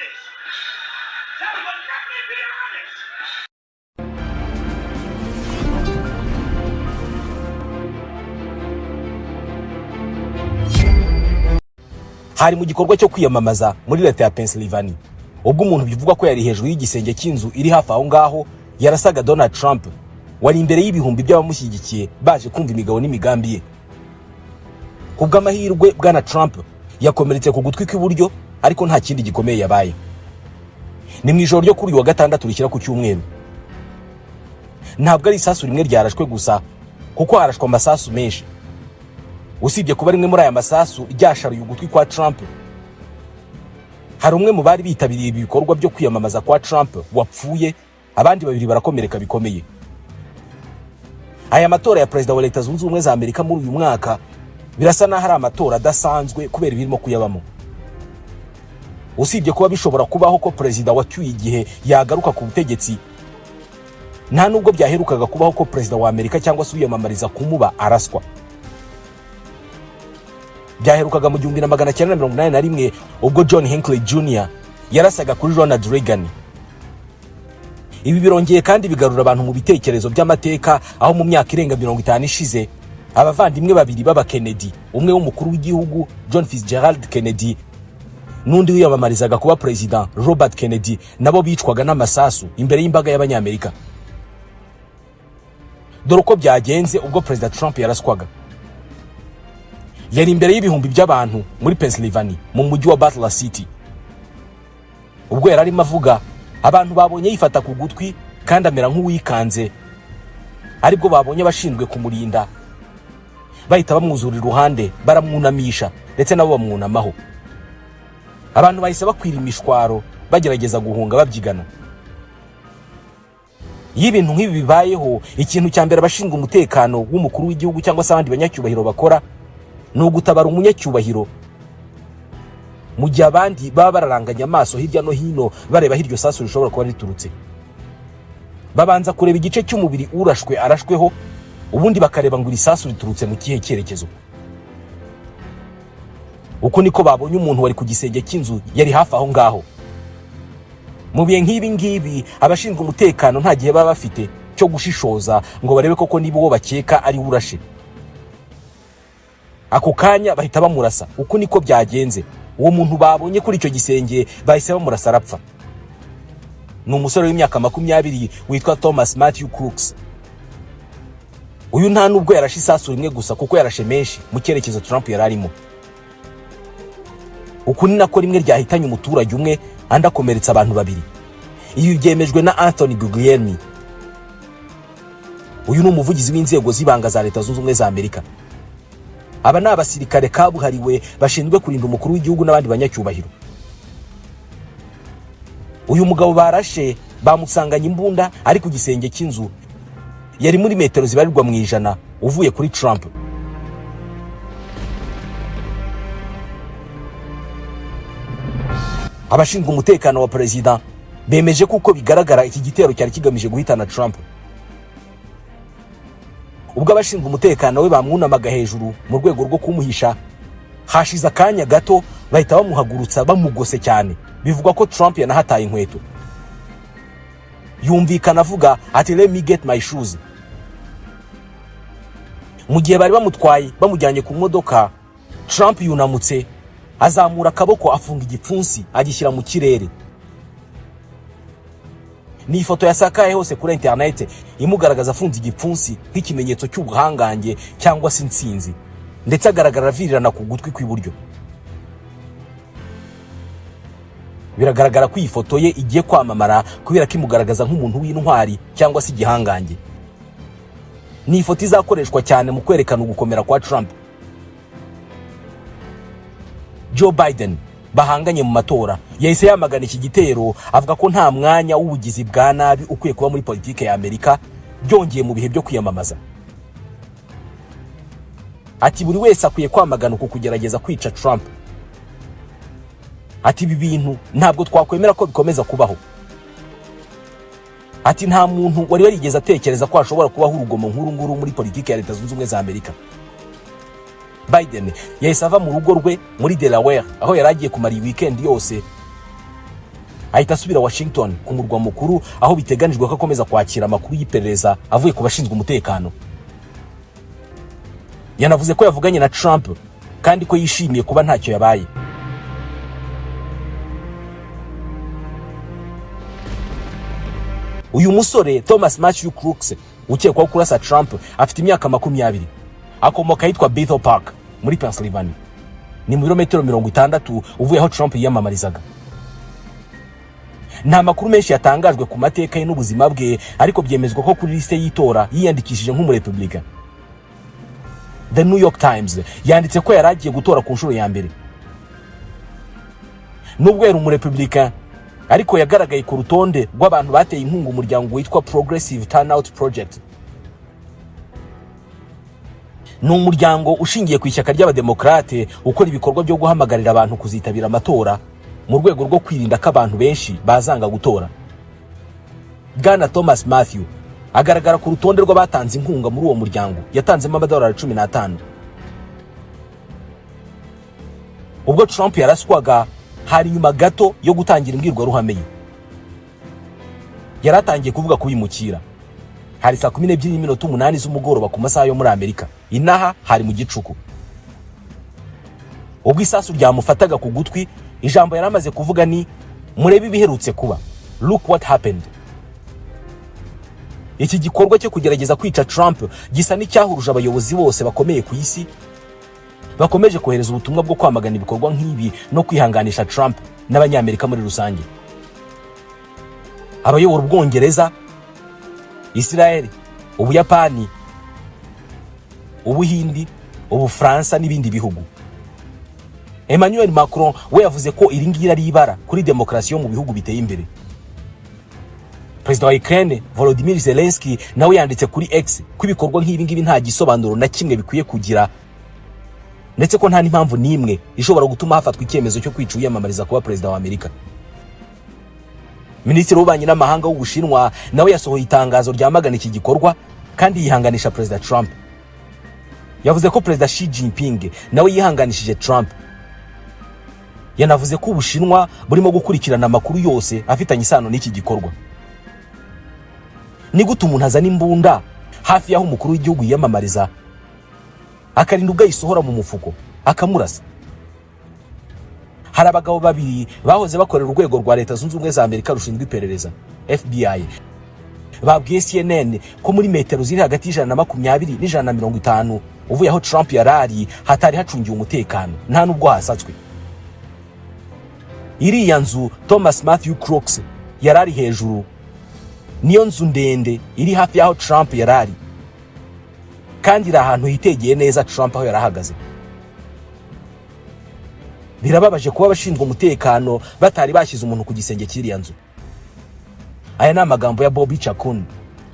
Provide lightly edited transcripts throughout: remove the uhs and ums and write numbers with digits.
this. Gentlemen, let me be honest. Hari mu gikorwa cyo kwiyamamaza muri leta ya Pennsylvania, ubwo umuntu bivugwa ko yari hejuru y'igisenge cy'inzu iri hafi aho ngaho yarasaga Donald Trump wari imbere y'ibihumbi by'abamushyigikiye baje kumva imigabo n'imigambi ye. Ku bw'amahirwe, bwana Trump yakomeretse ku gutwi kw'iburyo, ariko nta kindi gikomeye yabaye. Ni mu ijoro ryo kuri uyu wa gatandatu rishyira ku cyumweru. Ntabwo ari isasu rimwe ryarashwe gusa, kuko harashwe amasasu menshi. Usibye kuba rimwe muri aya masasu ryasharuye ugutwi kwa Trump, hari umwe mu bari bitabiriye ibi bikorwa byo kwiyamamaza kwa Trump wapfuye, abandi babiri barakomereka bikomeye. Aya matora ya perezida wa Leta Zunze Ubumwe za Amerika muri uyu mwaka birasa n'aho ari amatora adasanzwe kubera ibirimo kuyabamo. Usibye kuba bishobora kubaho ko perezida wacyuye igihe yagaruka ku butegetsi, nta nubwo byaherukaga kubaho ko perezida wa Amerika cyangwa se uwiyamamariza kumuba araswa. Byaherukaga mu 1981, ubwo John Hinckley Jr yarasaga kuri Ronald Reagan. Ibi birongeye kandi bigarura abantu mu bitekerezo by'amateka, aho mu myaka irenga 50 ishize abavandimwe babiri b'aba Kennedy, umwe w'umukuru w'igihugu John Fitzgerald Kennedy n'undi wiyamamarizaga kuba perezida Robert Kennedy, nabo bicwaga n'amasasu imbere y'imbaga y'Abanyamerika. Dore uko byagenze ubwo Perezida Trump yaraswaga. Yari imbere y'ibihumbi by'abantu muri Pennsylvania, mu mujyi wa Butler City. Ubwo yari arimo avuga, abantu babonye yifata ku gutwi kandi amera nk'uwikanze, aribwo babonye abashinzwe kumurinda bahita bamwuzura iruhande, baramwunamisha, ndetse nabo bamwunamaho. Abantu bahise bakwira imishwaro, bagerageza guhunga babyigana. Iyo ibintu nk'ibi bibayeho, ikintu cya mbere abashinzwe umutekano w'umukuru w'igihugu cyangwa se abandi banyacyubahiro bakora ni ugutabara umunyacyubahiro, mu gihe abandi baba bararanganye amaso hirya no hino bareba aho iryo sasu rishobora kuba riturutse. Babanza kureba igice cy'umubiri urashwe arashweho, ubundi bakareba ngo iri sasu riturutse mu kihe cyerekezo. Uko niko babonye umuntu wari ku gisenge cy'inzu yari hafi aho ngaho. Mu bihe nk'ibi ngibi, abashinzwe umutekano nta gihe baba bafite cyo gushishoza ngo barebe koko niba uwo bakeka ari we urashe. Ako kanya bahita bamurasa. Uko niko byagenze. Uwo muntu babonye kuri icyo gisenge bahise bamurasa arapfa. Ni umusore w'imyaka 20 witwa Thomas Matthew Crooks. Uyu nta nubwo yarashe isasu rimwe gusa, kuko yarashe menshi mu cyerekezo Trump yari arimo. Uku ni nako rimwe ryahitanye umuturage umwe, andi akomeretsa abantu babiri. Ibi byemejwe na Anthony Guglielmi. Uyu ni umuvugizi w'inzego z'ibanga za Leta Zunze Ubumwe za Amerika. Aba ni abasirikare kabuhariwe bashinzwe kurinda umukuru w'igihugu n'abandi banyacyubahiro. Uyu mugabo barashe bamusanganye imbunda ari ku gisenge cy'inzu, yari muri metero zibarirwa mu ijana uvuye kuri Trump. Abashinzwe umutekano wa perezida bemeje ko uko bigaragara iki gitero cyari kigamije guhitana Trump. Ubwo abashinzwe umutekano we bamwunamaga hejuru mu rwego rwo kumuhisha, hashize akanya gato bahita bamuhagurutsa bamugose cyane. Bivugwa ko Trump yanahataye inkweto. Yumvikana avuga ati: "Let me get my shoes." Mu gihe bari bamutwaye bamujyanye ku modoka, Trump yunamutse azamura akaboko, afunga igipfunsi, agishyira mu kirere. Ni ifoto yasakaye hose kuri interineti imugaragaza afunze igipfunsi nk'ikimenyetso cy'ubuhangange cyangwa se intsinzi, ndetse agaragara avirirana ku gutwi kw'iburyo. Biragaragara ko iyi foto ye igiye kwamamara kubera ko imugaragaza nk'umuntu w'intwari cyangwa se igihangange. Ni ifoto izakoreshwa cyane mu kwerekana ugukomera kwa Trump. Joe Biden bahanganye mu matora yahise yamagana iki gitero, avuga ko nta mwanya w'ubugizi bwa nabi ukwiye kuba muri politiki ya Amerika, byongeye mu bihe byo kwiyamamaza. Ati: "Buri wese akwiye kwamagana uku kugerageza kwica Trump." Ati: "Ibi bintu ntabwo twakwemera ko bikomeza kubaho." Ati: "Nta muntu wari warigeze atekereza ko hashobora kubaho urugomo nk'uru nguru muri politiki ya Leta Zunze Ubumwe za Amerika." Biden yahise ava mu rugo rwe muri Delaware, aho yari agiye kumara iyi weekend yose, Ahita asubira Washington ku murwa mukuru, aho biteganijwe ko akomeza kwakira amakuru y'iperereza avuye ku bashinzwe umutekano. Yanavuze ko yavuganye na Trump kandi ko yishimiye kuba ntacyo yabaye. Uyu musore Thomas Matthew Crooks ukekwaho kurasa Trump afite imyaka 20, akomoka ahitwa Bethel Park muri Pennsylvania, ni mu birometero 60 uvuye aho Trump yiyamamarizaga. Nta makuru menshi yatangajwe ku mateka ye n'ubuzima bwe, ariko byemezwa ko kuri lisite y'itora yiyandikishije nk'umurepublika. The New York Times yanditse ko yari agiye gutora ku nshuro ya mbere. Nubwo yari umurepublika, ariko yagaragaye ku rutonde rw'abantu bateye inkunga umuryango witwa Progressive Turnout Project. Ni umuryango ushingiye ku ishyaka ry'Abademokarate, ukora ibikorwa byo guhamagarira abantu kuzitabira amatora mu rwego rwo kwirinda ko abantu benshi bazanga gutora. Bwana Thomas Matthew agaragara ku rutonde rw'abatanze inkunga muri uwo muryango, yatanzemo amadolari 15. Ubwo Trump yaraswaga, hari nyuma gato yo gutangira imbwirwaruhame ye. Yari atangiye kuvuga kubimukira. Hari saa 12:08 z'umugoroba ku masaha yo muri Amerika. Inaha hari mu gicuku. Ubwo isasu ryamufataga ku gutwi, ijambo yari amaze kuvuga ni "Murebe ibiherutse kuba", "Look what happened". Iki gikorwa cyo kugerageza kwica Trump gisa n'icyahuruje abayobozi bose bakomeye ku isi, bakomeje kohereza ubutumwa bwo kwamagana ibikorwa nk'ibi no kwihanganisha Trump n'Abanyamerika muri rusange. Abayobora Ubwongereza, Israel, Ubuyapani, Ubuhindi, Ubufaransa n'ibindi bihugu. Emmanuel Macron we yavuze ko iri ngiri ari ibara kuri demokarasi yo mu bihugu biteye imbere. Perezida wa Ukraine Volodymyr Zelensky nawe yanditse kuri X ko ibikorwa nk'ibi ngibi nta gisobanuro na kimwe bikwiye kugira, ndetse ko nta n'impamvu n'imwe ishobora gutuma hafatwa icyemezo cyo kwica uwiyamamariza kuba perezida wa Amerika. Minisitiri w'ububanyi n'amahanga w'Ubushinwa nawe yasohoye itangazo ryamagana iki gikorwa kandi yihanganisha Perezida Trump. Yavuze ko Perezida Xi Jinping nawe yihanganishije Trump. Yanavuze ko Ubushinwa burimo gukurikirana amakuru yose afitanye isano n'iki gikorwa. Ni gute umuntu azana imbunda hafi y'aho umukuru w'igihugu yiyamamariza, akarinda ubwo ayisohora mu mufuko akamurasa? Hari abagabo babiri bahoze bakorera urwego rwa Leta Zunze Ubumwe za Amerika rushinzwe iperereza, FBI, babwiye CNN ko muri metero ziri hagati y'120 n'150 uvuye aho Trump yari ari hatari hacungiwe umutekano, nta n'ubwo hasatswe. Iriya nzu Thomas Matthew Crooks yari ari hejuru niyo nzu ndende iri hafi y'aho Trump yari ari, kandi iri ahantu hitegeye neza Trump aho yari ahagaze. Birababaje kuba abashinzwe umutekano batari bashyize umuntu ku gisenge cy'iriya nzu. Aya ni amagambo ya Bobby Chacon,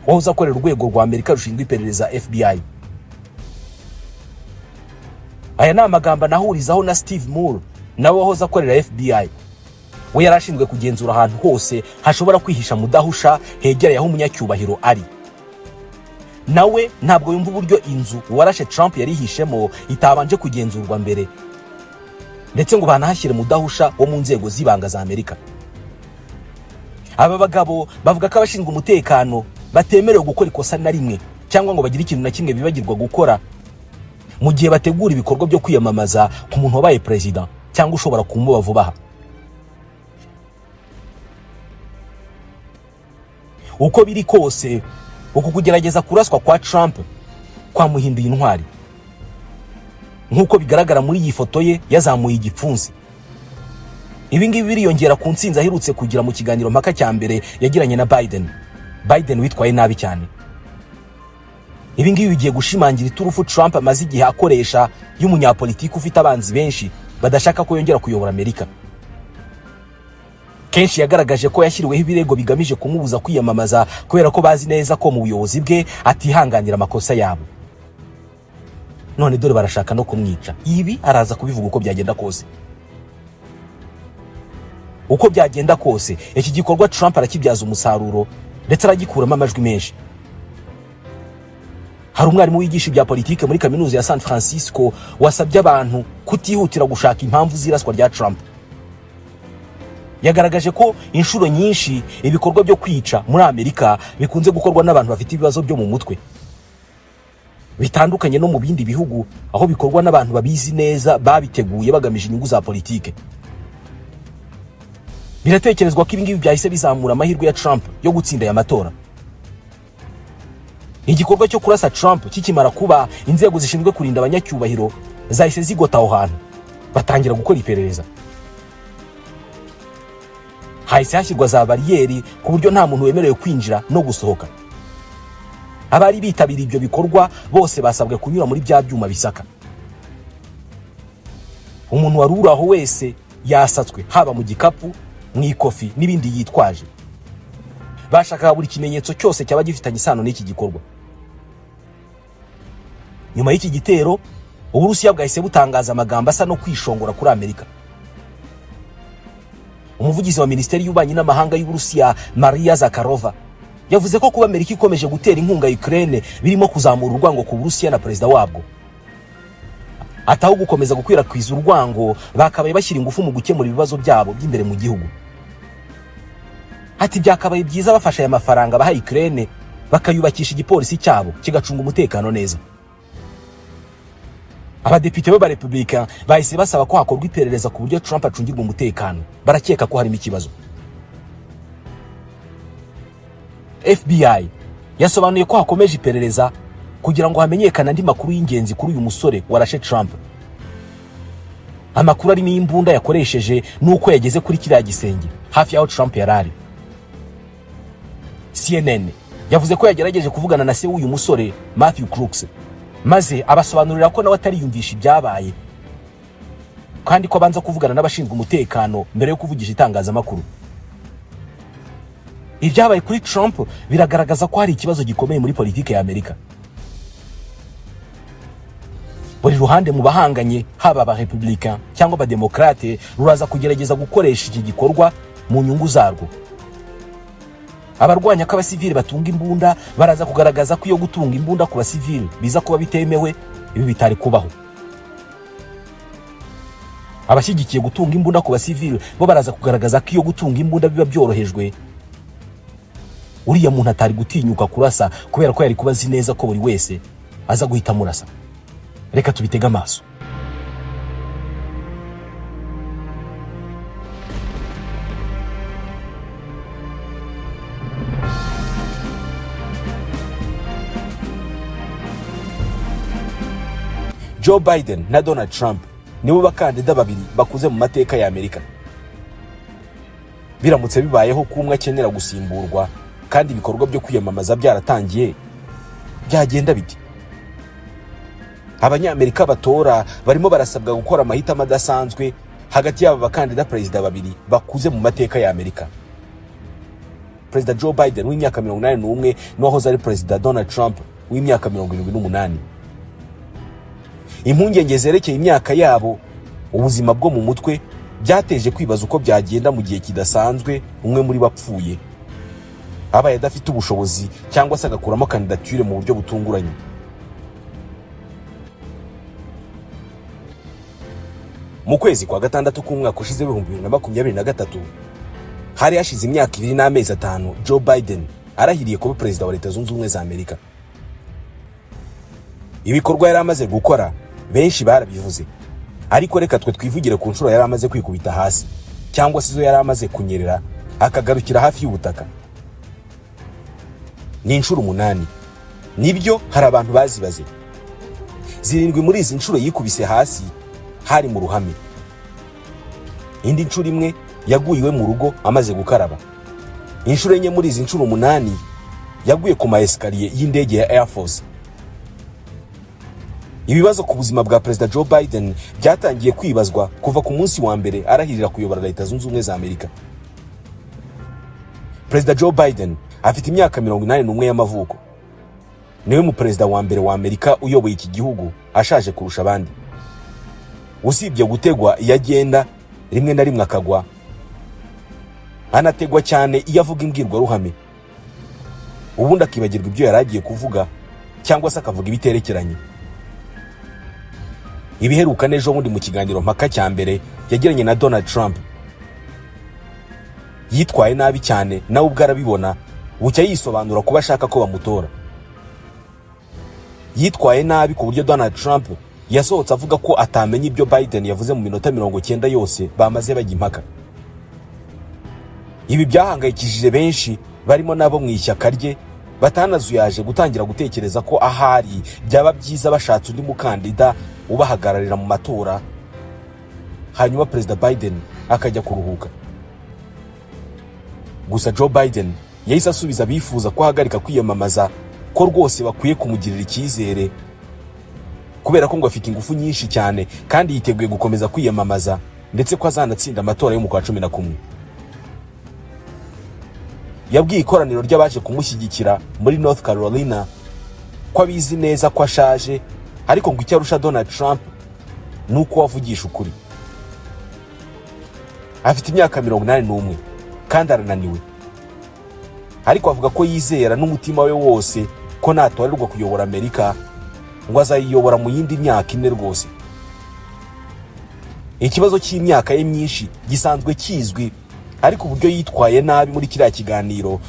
wahoze akorera urwego rwa Amerika rushinzwe iperereza, FBI. Aya ni amagambo anahurizaho na Steve Moore, nawe wahoze akorera FBI. We yari ashinzwe kugenzura ahantu hose hashobora kwihisha mudahusha hegereye aho umunyacyubahiro ari. Nawe ntabwo yumva uburyo inzu uwarashe Trump yarihishemo itabanje kugenzurwa mbere, ndetse ngo banahashyire mudahusha wo mu nzego z'ibanga za Amerika. Aba bagabo bavuga ko abashinzwe umutekano batemerewe gukora ikosa na rimwe cyangwa ngo bagire ikintu na kimwe bibagirwa gukora mu gihe bategura ibikorwa byo kwiyamamaza ku muntu wabaye perezida cyangwa ushobora kumuba vuba aha. Uko biri kose, uku kugerageza kuraswa kwa Trump kwamuhinduye intwari, nk'uko bigaragara muri iyi foto ye yazamuye igipfunsi. Ibi ngibi biriyongera ku ntsinzi aherutse kugira mu kiganiro mpaka cya mbere yagiranye na Biden. Biden witwaye nabi cyane. Ibi ngibi bigiye gushimangira iturufu Trump amaze igihe akoresha y'umunyapolitiki ufite abanzi benshi badashaka ko yongera kuyobora Amerika. Kenshi yagaragaje ko yashyiriweho ibirego bigamije kumubuza kwiyamamaza, kubera ko bazi neza ko mu buyobozi bwe atihanganira amakosa yabo. None dore barashaka no kumwica. Ibi araza kubivuga uko byagenda kose. Uko byagenda kose, iki gikorwa Trump arakibyaza umusaruro, ndetse aragikuramo amajwi menshi. Hari umwarimu wigisha ibya politike muri kaminuza ya San Francisco wasabye abantu kutihutira gushaka impamvu z'iraswa rya Trump. Yagaragaje ko inshuro nyinshi ibikorwa byo kwica muri Amerika bikunze gukorwa n'abantu bafite ibibazo byo mu mutwe, bitandukanye no mu bindi bihugu aho bikorwa n'abantu babizi neza, babiteguye bagamije inyungu za politike. Biratekerezwa ko ibingibi byahise bizamura amahirwe ya Trump yo gutsinda aya matora. Igikorwa cyo kurasa Trump kikimara kuba, inzego zishinzwe kurinda abanyacyubahiro zahise zigota aho hantu, batangira gukora iperereza. Hahise hashyirwa za bariyeri ku buryo nta muntu wemerewe kwinjira no gusohoka. Abari bitabiriye ibyo bikorwa bose basabwe kunyura muri bya byuma bisaka. Umuntu wari uri aho wese yasatswe, haba mu gikapu, mu ikofi n'ibindi yitwaje. Bashakaga buri kimenyetso cyose cyaba gifitanye isano n'iki gikorwa. Nyuma y'iki gitero, Uburusiya bwahise butangaza amagambo asa no kwishongora kuri Amerika. Umuvugizi wa Minisiteri y'Ububanyi n'Amahanga y'Uburusiya, Maria Zakharova, yavuze ko kuba Amerika ikomeje gutera inkunga Ukraine birimo kuzamura urwango ku Burusiya na perezida wabwo. Ataho gukomeza gukwirakwiza urwango, bakabaye bashyira ingufu mu gukemura ibibazo byabo by'imbere mu gihugu. Ati: "Byakabaye byiza bafashe aya mafaranga baha Ukraine bakayubakisha igipolisi cyabo kigacunga umutekano neza." Abadepite b'Abarepubulika bahise basaba ko hakorwa iperereza ku buryo Trump acungirwa umutekano. Barakeka ko harimo ikibazo. FBI yasobanuye ko hakomeje iperereza kugira ngo hamenyekane andi makuru y'ingenzi kuri uyu musore warashe Trump, amakuru arimo imbunda yakoresheje n'uko yageze kuri kiriya gisenge hafi y'aho Trump yari ari. CNN yavuze ko yagerageje kuvugana na se w'uyu musore, Matthew Crooks, maze abasobanurira ko nawe atariyumvisha ibyabaye, kandi ko abanza kuvugana n'abashinzwe umutekano mbere yo kuvugisha itangazamakuru. Ibyabaye kuri Trump biragaragaza ko hari ikibazo gikomeye muri politiki ya Amerika. Buri ruhande mu bahanganye, haba Abarepublicain cyangwa Abademokrate, ruraza kugerageza gukoresha iki gikorwa mu nyungu zarwo. Abarwanya ko abasivili batunga imbunda baraza kugaragaza ko iyo gutunga imbunda ku basivili biza kuba bitemewe, ibi bitari kubaho. Abashyigikiye gutunga imbunda ku basivili bo baraza kugaragaza ko iyo gutunga imbunda biba byorohejwe, uriya muntu atari gutinyuka kurasa, kubera ko yari kuba azi neza ko buri wese aza guhita amurasa. Reka tubitege amaso. Joe Biden na Donald Trump nibo bakandida babiri bakuze mu mateka ya Amerika. Biramutse bibayeho ko umwe akenera gusimburwa kandi ibikorwa byo kwiyamamaza byaratangiye, byagenda bite? Abanyamerika batora barimo barasabwa gukora amahitamo adasanzwe hagati y'aba bakandida perezida babiri bakuze mu mateka ya Amerika, Perezida Joe Biden w'imyaka 81 n'uwahoze ari Perezida Donald Trump w'imyaka 78. Impungenge zerekeye imyaka yabo, ubuzima bwo mu mutwe, byateje kwibaza uko byagenda mu gihe kidasanzwe umwe muri bo apfuye, abaye adafite ubushobozi, cyangwa se agakuramo kandidatire mu buryo butunguranye. Mu kwezi kwa gatandatu k'umwaka ushize 2023, hari hashize imyaka 2 n'amezi 5 Joe Biden arahiriye kuba perezida wa Leta Zunze Ubumwe za Amerika. Ibikorwa yari amaze gukora benshi barabivuze, ariko reka twe twivugire ku nshuro yari amaze kwikubita hasi, cyangwa se izo yari amaze kunyerera akagarukira hafi y'ubutaka. Ni inshuro 8. Nibyo, hari abantu bazibaze. 7 muri izi nshuro yikubise hasi hari mu ruhame. Indi nshuro imwe yaguye iwe mu rugo amaze gukaraba. Inshuro 4 muri izi nshuro 8 yaguye ku ma escalier y'indege ya Air Force. Ibibazo ku buzima bwa Perezida Joe Biden byatangiye kwibazwa kuva ku munsi wa mbere arahirira kuyobora Leta Zunze Ubumwe za Amerika. Perezida Joe Biden afite imyaka 81 y'amavuko. Niwe mu perezida wa mbere wa Amerika uyoboye iki gihugu ashaje kurusha abandi. Usibye gutegwa iyo agenda, rimwe na rimwe akagwa, anategwa cyane iyo avuga imbwirwaruhame, ubundi akibagirwa ibyo yari agiye kuvuga, cyangwa se akavuga ibiterekeranye. Ibiheruka n'ejo bundi mu kiganiro mpaka cya mbere yagiranye na Donald Trump. Yitwaye nabi cyane, nawe ubwo arabibona, bucya yisobanura kuba ashaka ko bamutora. Yitwaye nabi ku buryo Donald Trump yasohotse avuga ko atamenya ibyo Biden yavuze mu minota 90 yose bamaze bajya impaka. Ibi byahangayikishije benshi, barimo n'abo mu ishyaka rye, batanazuyaje gutangira gutekereza ko ahari byaba byiza bashatse undi mukandida ubahagararira mu matora, hanyuma Perezida Biden akajya kuruhuka. Gusa Joe Biden yahise asubiza abifuza ko ahagarika kwiyamamaza ko rwose bakwiye kumugirira icyizere, kubera ko ngo afite ingufu nyinshi cyane kandi yiteguye gukomeza kwiyamamaza, ndetse ko azanatsinda amatora yo mu kwa 11. Yabwiye ikoraniro ry'abaje kumushyigikira muri North Carolina ko abizi neza ko ashaje, ariko ngo icyo arusha Donald Trump ni uko avugisha ukuri. Afite imyaka 81 kandi arananiwe, ariko avuga ko yizera n'umutima we wose ko natorerwa kuyobora Amerika ngo azayiyobora mu yindi myaka 4 rwose. Ikibazo cy'imyaka ye myinshi gisanzwe kizwi, ariko uburyo yitwaye nabi muri kiriya kiganiro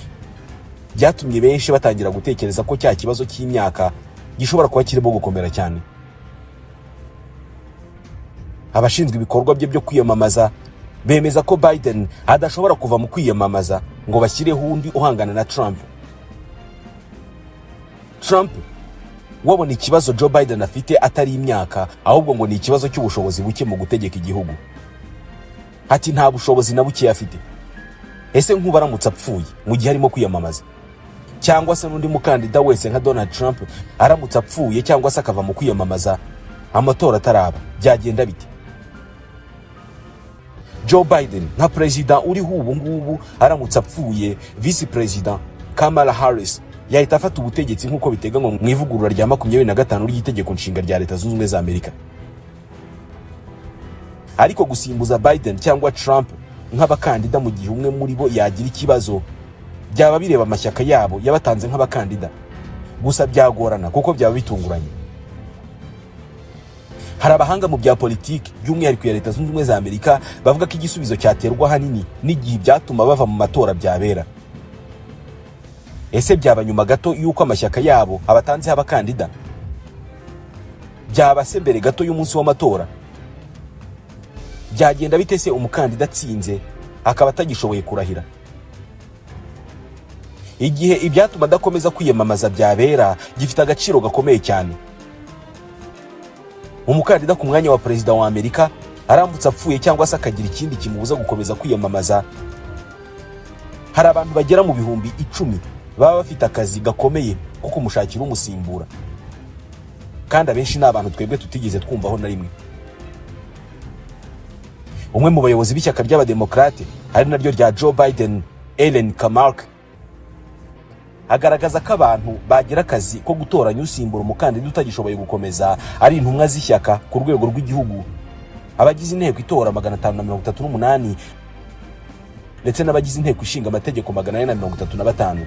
byatumye benshi batangira gutekereza ko cya kibazo cy'imyaka gishobora kuba kirimo gukomera cyane. Abashinzwe ibikorwa bye byo kwiyamamaza bemeza ko Biden adashobora kuva mu kwiyamamaza ngo bashyireho undi uhangana na Trump. Trump wabona ikibazo Joe Biden afite atari imyaka, ahubwo ngo ni ikibazo cy'ubushobozi buke mu gutegeka igihugu. Ati: "Nta bushobozi na buke afite. Ese nk'ubu aramutse apfuye mu gihe arimo kwiyamamaza, cyangwa se n'undi mukandida wese nka Donald Trump aramutse apfuye cyangwa se akava mu kwiyamamaza amatora ataraba, byagenda bite?" Joe Biden nka perezida uriho ubu ngubu aramutse apfuye, visi perezida Kamala Harris yahita afata ubutegetsi nk'uko biteganywa mu ivugurura rya 25 ry'itegeko nshinga rya Leta Zunze Ubumwe za Amerika. Ariko gusimbuza Biden cyangwa Trump nk'abakandida mu gihe umwe muri bo yagira ikibazo, byaba bireba amashyaka yabo yabatanze nk'abakandida. Gusa byagorana kuko byaba bitunguranye. Hari abahanga mu bya politiki, by'umwihariko ya Leta Zunze Ubumwe za Amerika, bavuga ko igisubizo cyaterwa ahanini n'igihe ibyatuma bava mu matora byabera. Ese byaba nyuma gato y'uko amashyaka yabo abatanzeho abakandida? Byaba se mbere gato y'umunsi w'amatora? Byagenda bite se umukandida atsinze akaba atagishoboye kurahira? Igihe ibyatuma adakomeza kwiyamamaza byabera gifite agaciro gakomeye cyane. Umukandida ku mwanya wa perezida wa Amerika aramutse apfuye cyangwa se akagira ikindi kimubuza gukomeza kwiyamamaza, hari abantu bagera mu 10,000 baba bafite akazi gakomeye ko kumushakira umusimbura, kandi abenshi ni abantu twebwe tutigeze twumvaho na rimwe. Umwe mu bayobozi b'ishyaka ry'Abademokarate, ari naryo rya Joe Biden, Ellen Kamark, agaragaza ko abantu bagira akazi ko gutoranya usimbura umukandida utagishoboye gukomeza ari intumwa z'ishyaka ku rwego rw'igihugu, abagize inteko itora 538 ndetse n'abagize inteko ishinga amategeko 435.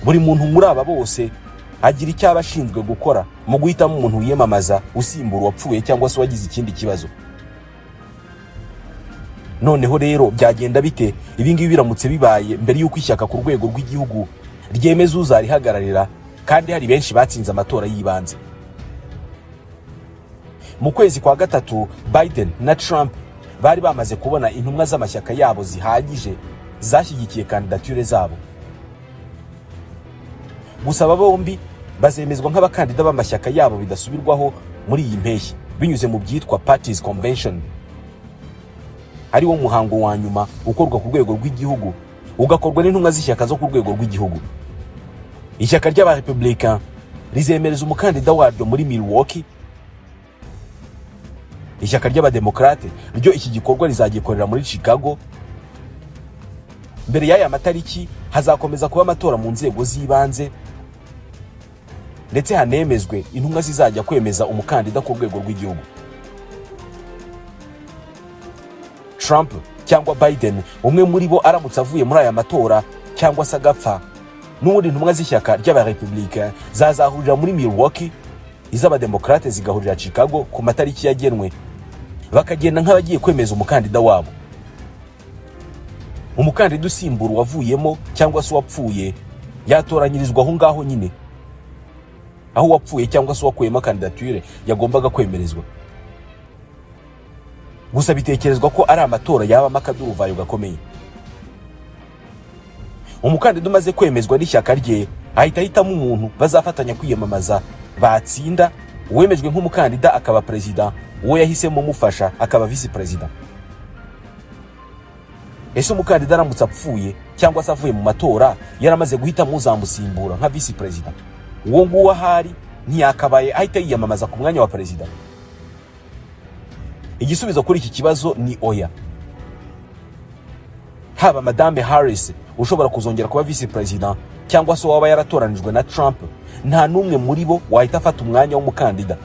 Buri muntu muri aba bose agira icyo aba ashinzwe gukora mu guhitamo umuntu wiyamamaza usimbura uwapfuye cyangwa se uwagize ikindi kibazo. Noneho rero byagenda bite ibi ngibi biramutse bibaye mbere y'uko ishyaka ku rwego rw'igihugu ryemeza uzarihagararira, kandi hari benshi batsinze amatora y'ibanze? Mu kwezi kwa gatatu, Biden na Trump bari bamaze kubona intumwa z'amashyaka yabo zihagije zashyigikiye kandidatire zabo. Gusa aba bombi bazemezwa nk'abakandida b'amashyaka yabo bidasubirwaho muri iyi mpeshyi binyuze mu byitwa Parties Convention, ari wo muhango wa nyuma ukorwa ku rwego rw'igihugu, ugakorwa n'intumwa z'ishyaka zo ku rwego rw'igihugu. Ishyaka ry'Abarepublika rizemereza umukandida waryo muri Milwaukee. Ishyaka ry'Abademokarate ryo iki gikorwa rizagikorera muri Chicago. Mbere y'aya matariki hazakomeza kuba amatora mu nzego z'ibanze, ndetse hanemezwe intumwa zizajya kwemeza umukandida ku rwego rw'igihugu. Trump cyangwa Biden, umwe muri bo aramutse avuye muri aya matora cyangwa se agapfa, n'ubundi intumwa z'ishyaka ry'Abarepublika zazahurira muri Milwaukee, iz'Abademokarate zigahurira Chicago ku matariki yagenwe. Bakagenda nk'abagiye kwemeza umukandida wabo. Umukandida usimbura uwavuyemo cyangwa se uwapfuye yatoranyirizwa aho ngaho nyine, aho uwapfuye cyangwa se uwakuyemo kandidatire yagombaga kwemerezwa. Gusa bitekerezwa ko ari amatora yabamo akaduruvayo gakomeye. Umukandida umaze kwemezwa n'ishyaka rye ahita ahitamo umuntu bazafatanya kwiyamamaza. Batsinda, uwemejwe nk'umukandida akaba perezida, uwo yahisemo umufasha akaba visi perezida. Ese umukandida aramutse apfuye cyangwa se avuye mu matora yaramaze guhitamo uzamusimbura nka visi perezida, uwo nguwo ahari ntiyakabaye ahita yiyamamaza ku mwanya wa perezida? Igisubizo kuri iki kibazo ni oya. Haba Madame Harris ushobora kuzongera kuba visi perezida cyangwa se waba yaratoranijwe na Trump, nta n'umwe muri bo wahita afata umwanya w'umukandida.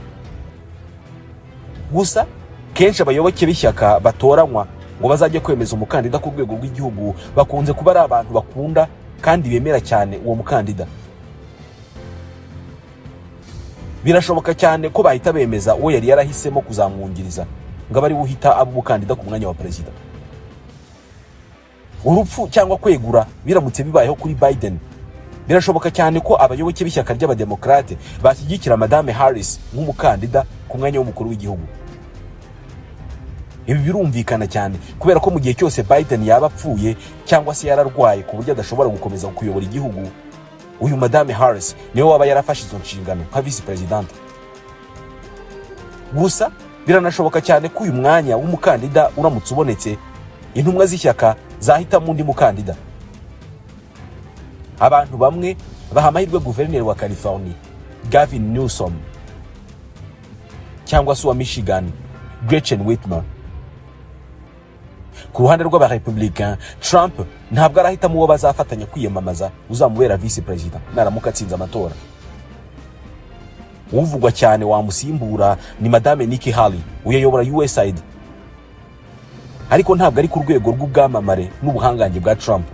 Gusa kenshi abayoboke b'ishyaka batoranywa ngo bazajye kwemeza umukandida ku rwego rw'igihugu bakunze kuba ari abantu bakunda kandi bemera cyane uwo mukandida. Birashoboka cyane ko bahita bemeza uwo yari yarahisemo kuzamwungiriza ngo abe ari we uhita aba umukandida ku mwanya wa perezida. Urupfu cyangwa kwegura biramutse bibayeho kuri Biden, birashoboka cyane ko abayoboke b'ishyaka ry'Abademokarate bashyigikira Madame Harris nk'umukandida ku mwanya w'umukuru w'igihugu. Ibi birumvikana cyane kubera ko mu gihe cyose Biden yaba apfuye cyangwa se yararwaye ku buryo adashobora gukomeza kuyobora igihugu, uyu Madame Harris niwe waba yarafashe izo nshingano nka visi perezidante. Gusa biranashoboka cyane ko uyu mwanya w'umukandida uramutse ubonetse, intumwa z'ishyaka zahitamo undi mukandida. Abantu bamwe baha amahirwe guverineri wa California Gavin Newsom cyangwa se uwa Michigan Gretchen Whitmer. Ku ruhande rw'Abarepublicain, Trump ntabwo arahitamo uwo bazafatanya kwiyamamaza uzamubera visi perezida naramuka atsinze amatora. Uvugwa cyane wamusimbura ni Madame Nikki Haley uyayobora USAID, ariko ntabwo ari ku rwego rw'ubwamamare n'ubuhangange bwa Trump.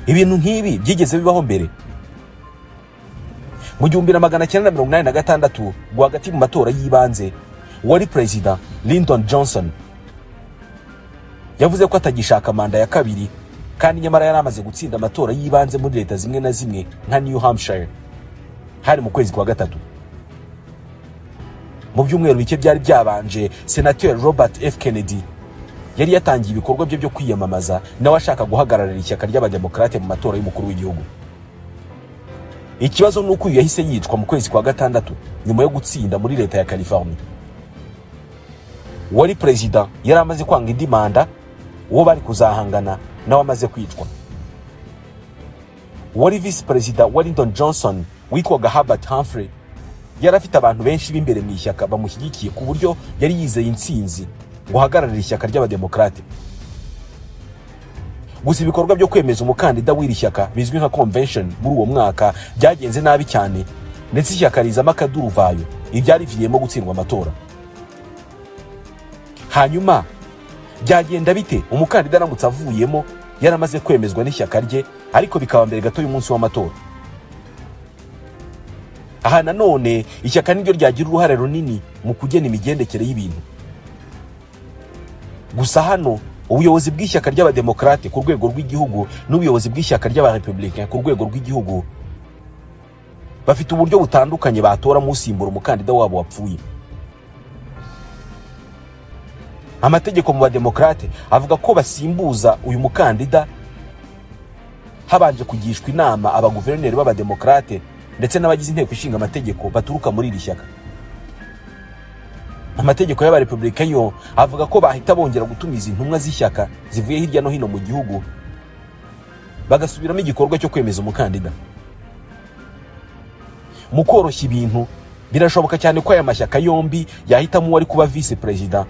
Ibintu nk'ibi byigeze bibaho mbere. Mu 1986, rwagati mu matora y'ibanze, uwari perezida Lyndon Johnson yavuze ko atagishaka manda ya kabiri, kandi nyamara yari amaze gutsinda amatora y'ibanze muri leta zimwe na zimwe nka New Hampshire. Hari mu kwezi kwa gatatu. Mu byumweru bike byari byabanje, Senateri Robert F Kennedy yari yatangiye ibikorwa bye byo kwiyamamaza, nawe ashaka guhagararira ishyaka ry'Abademokarate mu matora y'umukuru w'igihugu. Ikibazo ni uko uyu yahise yicwa mu kwezi kwa gatandatu nyuma yo gutsinda muri leta ya California. Uwari perezida yari amaze kwanga indi manda, uwo bari kuzahangana nawe amaze kwicwa. Uwari visi perezida wa Lyndon Johnson witwaga Hubert Humphrey yari afite abantu benshi b'imbere mu ishyaka bamushyigikiye, ku buryo yari yizeye intsinzi ngo ahagararire ishyaka ry'Abademokarate. Gusa ibikorwa byo kwemeza umukandida w'iri shyaka bizwi nka convention muri uwo mwaka byagenze nabi cyane, ndetse ishyaka rizamo akaduruvayo, ibyariviriyemo gutsindwa amatora. Hanyuma byagenda bite umukandida aramutse avuyemo yaramaze kwemezwa n'ishyaka rye, ariko bikaba mbere gato y'umunsi w'amatora? Aha nanone ishyaka niryo ryagira uruhare runini mu kugena imigendekere y'ibintu. Gusa hano ubuyobozi bw'ishyaka ry'Abademokarate ku rwego rw'igihugu n'ubuyobozi bw'ishyaka ry'Abarepublicain ku rwego rw'igihugu bafite uburyo butandukanye batoramo usimbura umukandida wabo wapfuye. Amategeko mu Bademokarate avuga ko basimbuza uyu mukandida habanje kugishwa inama abaguverineri b'Abademokarate ndetse n'abagize Inteko Ishinga Amategeko baturuka muri iri shyaka. Amategeko y'Abarepublika yo avuga ko bahita bongera gutumiza intumwa z'ishyaka zivuye hirya no hino mu gihugu, bagasubiramo igikorwa cyo kwemeza umukandida. Mu koroshya ibintu, birashoboka cyane ko aya mashyaka yombi yahitamo uwari kuba visi perezida,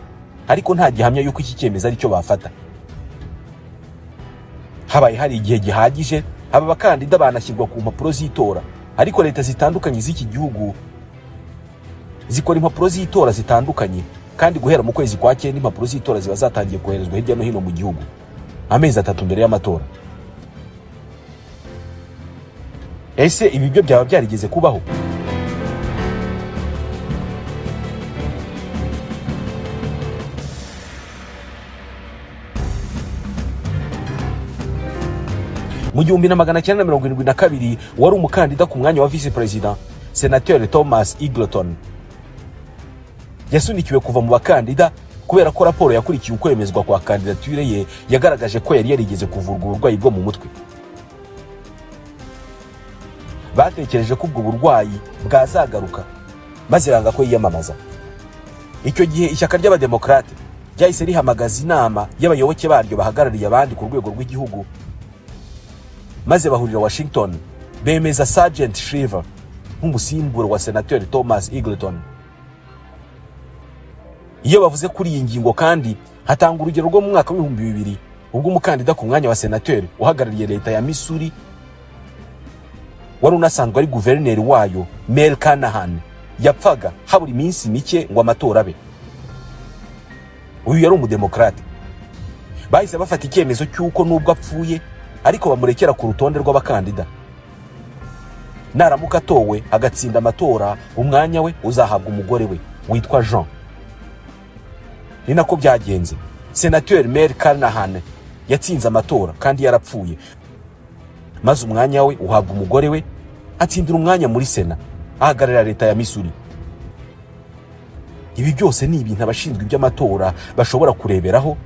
ariko nta gihamya y'uko iki cyemezo aricyo bafata. Habaye hari igihe gihagije, aba bakandida banashyirwa ku mpapuro z'itora, ariko leta zitandukanye z'iki gihugu zikora impapuro z'itora zitandukanye, kandi guhera mu kwezi kwa cyenda impapuro z'itora ziba zatangiye koherezwa hirya no hino mu gihugu, amezi 3 mbere y'amatora. Ese ibi byo byaba byarigeze kubaho? Mu 1972, wari umukandida ku mwanya wa visi perezida, Senateri Thomas Eagleton, yasunikiwe kuva mu bakandida kubera ko raporo yakurikiye ukwemezwa kwa kandidatire ye yagaragaje ko yari yarigeze kuvurwa uburwayi bwo mu mutwe. Batekereje ko ubwo burwayi bwazagaruka, maze banga ko yiyamamaza. Icyo gihe ishyaka ry'Abademokarate ryahise rihamagaza inama y'abayoboke baryo bahagarariye abandi ku rwego rw'igihugu, maze bahurira Washington, bemeza Sargent Shriver nk'umusimbura wa Senateri Thomas Eagleton. Iyo bavuze kuri iyi ngingo kandi, hatanga urugero rwo mu mwaka w'2000, ubwo umukandida ku mwanya wa senateri uhagarariye leta ya Missouri, wari unasanzwe ari guverineri wayo, Mel Carnahan, yapfaga habura iminsi mike ngo amatora abe. Uyu yari Umudemokarate. Bahise bafata icyemezo cy'uko nubwo apfuye ariko bamurekera ku rutonde rw'abakandida, naramuka atowe agatsinda amatora, umwanya we uzahabwa umugore we witwa Jean. Ni nako byagenze. Senateri Mel Carnahan yatsinze amatora kandi yarapfuye, maze umwanya we uhabwa umugore we, atsindira umwanya muri Sena ahagararira leta ya Missouri. Ibi byose ni ibintu abashinzwe iby'amatora bashobora kureberaho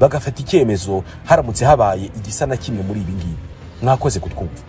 bagafata icyemezo haramutse habaye igisa na kimwe muri ibi ngibi. Mwakoze kutwumva.